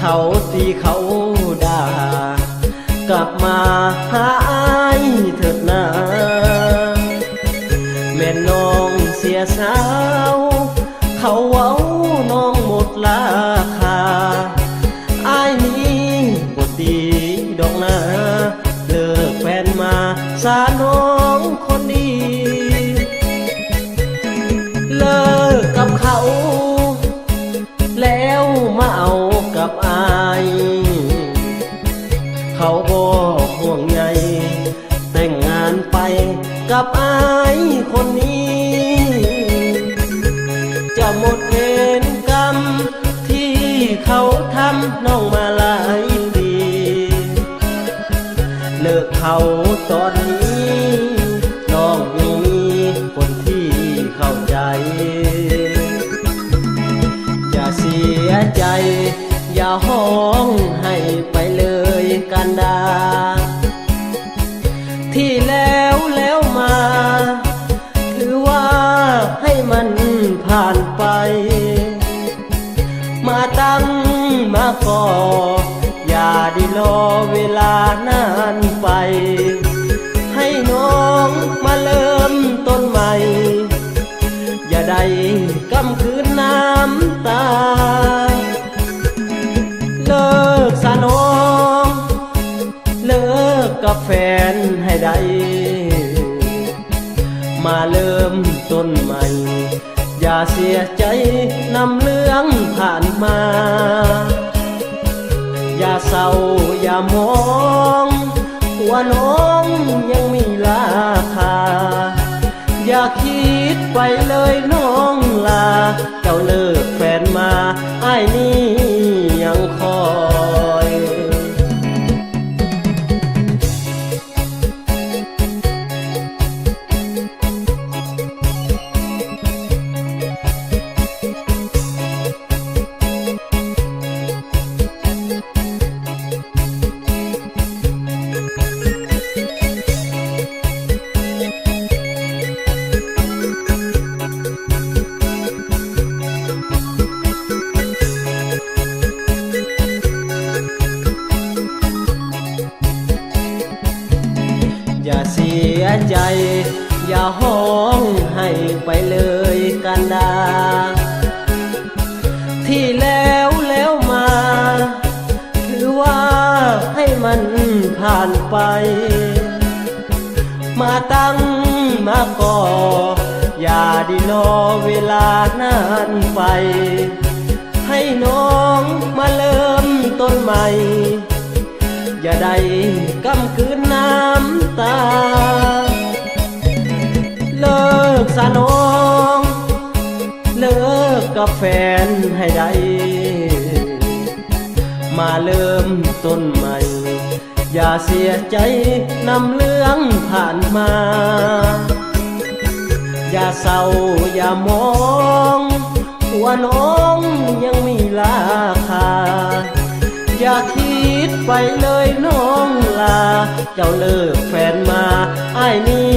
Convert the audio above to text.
ເຂົາຕີເຂົາດ່າ ກັບມາຫາອ້າຍເຖີດນາ. ແມ່ນນ້ອງເສຍສາວ ເຂົາເວົ້ານ້ອງໝົດລາຄາ. ອ້າຍນີ້ບໍ່ຕີດອກນາ ເລີກແຟນມາສານ້ອງຄົນດີ. ເລີກກັບເຂົາ ແລ້ວມາເອົາກັບອ້າຍ ເຂົາບໍ່ຫ່ວງໃຍ ແຕ່ງງານໄປກັບອ້າຍຄົນນີ້. ຈະໝົດເວນກຳທີ່ເຂົາທຳນ້ອງມາຫຼາຍປີ. ເລີກເຂົາຕອນນີ້ ນ້ອງຍັງມີຄົນທີ່ເຂົ້າໃຈ. ຢ່າເສຍໃຈ ຢ່າຮ້ອງໄຫ້ໄປເລີຍກັນດາ. ທີ່ແລ້ວແລ້ວມາ ຖືວ່າໃຫ້ມັນຜ່ານໄປ. ມາຕັ້ງມາກໍ ຢ່າໄດ້ລໍເວລານານໄປ. ໃຫ້ນ້ອງມາເລີ່ມຕົ້ນໃໝ່ ຢ່າໄດ້ກຳກືນນ້ຳຕາ. ເລີກຊະນ້ອງ ເລີກກັບແຟນໃຫ້ໄດ້ ມາເລີ່ມຕົ້ນໃໝ່. ຢ່າເສຍໃຈນຳເລື່ອງຜ່ານມາ. ຢ່າເສົ້າຢ່າໝອງ ຜົວນ້ອງຍັງມີລາຄາ. ຢ່າຄິດໄປເລີຍນ້ອງຫຼ້າ ເຈົ້າເລີກແຟນມາ ອ້າຍນີ້ຍັງຄອຍ. ຢ່າເສຍໃຈ ຢ່າຮ້ອງໄຫ້ໄປເລີຍກັນດາ. ທີ່ແລ້ວແລ້ວມາ ຖືວ່າໃຫ້ມັນຜ່ານໄປ. ມາຕັ້ງມາກໍ ຢ່າໄດ້ລໍເວລານານໄປ. ໃຫ້ນ້ອງມາເລີ່ມຕົ້ນໃໝ່ ຢ່າໄດ້ກຳກືນນ້ຳຕາ. ເລີກຊະນ້ອງ ເລີກກັບແຟນໃຫ້ໄດ້ ມາເລີ່ມຕົ້ນໃໝ່. ຢ່າເສຍໃຈນຳເລື່ອງຜ່ານມາ. ຢ່າເສົ້າຢ່າໝອງ ຜົວນ້ອງຍັງມີລາຄາ. ຢ່າຄິດໄປເລີຍນ້ອງຫຼ້າ ເຈົ້າເລີກແຟນມາ ອ້າຍນີ້